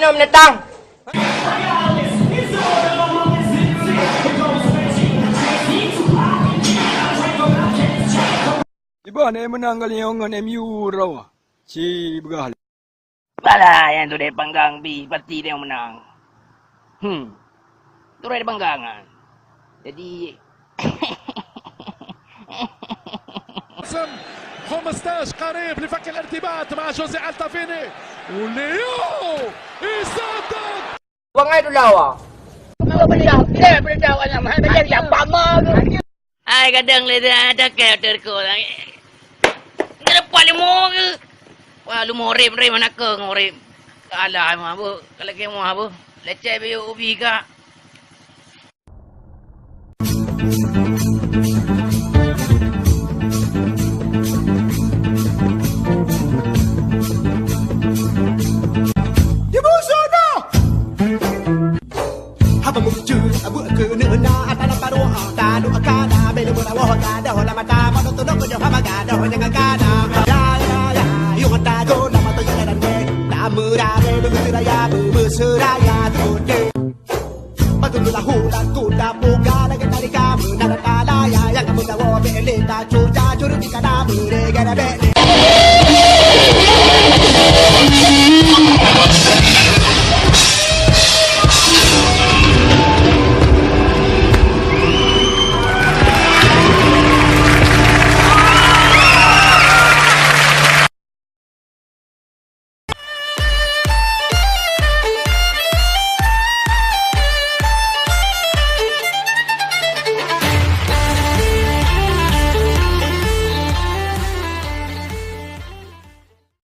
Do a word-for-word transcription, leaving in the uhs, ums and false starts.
Menetang. Iban menang kali nyoe ngon M U rawa. Ci begah. Bala nyang tu dipanggang bi pasti dia menang. Hmm. Tu dipanggang kan. Jadi خمستاش قريب لفك الارتباط مع جوزي التافيني. وليو يسدد. Bangai tu lawa. Hai gadang le dah ada ke terko. Kenapa limo ke? Wah, lu mau rem-rem anak ke ngorem. Alah, mah bu, kalau ke mah bu. Leceh biu ubi ka. Haba muncul abu keuneuna atana parua talu akada bela beurawoh gadoh lam mata mata tudok keu haba gadoh jangan kada. Ya ya ya, yong mata go nama tu jalan deh. Tak merare beusiraya beusiraya tu deh. Patu lahu laku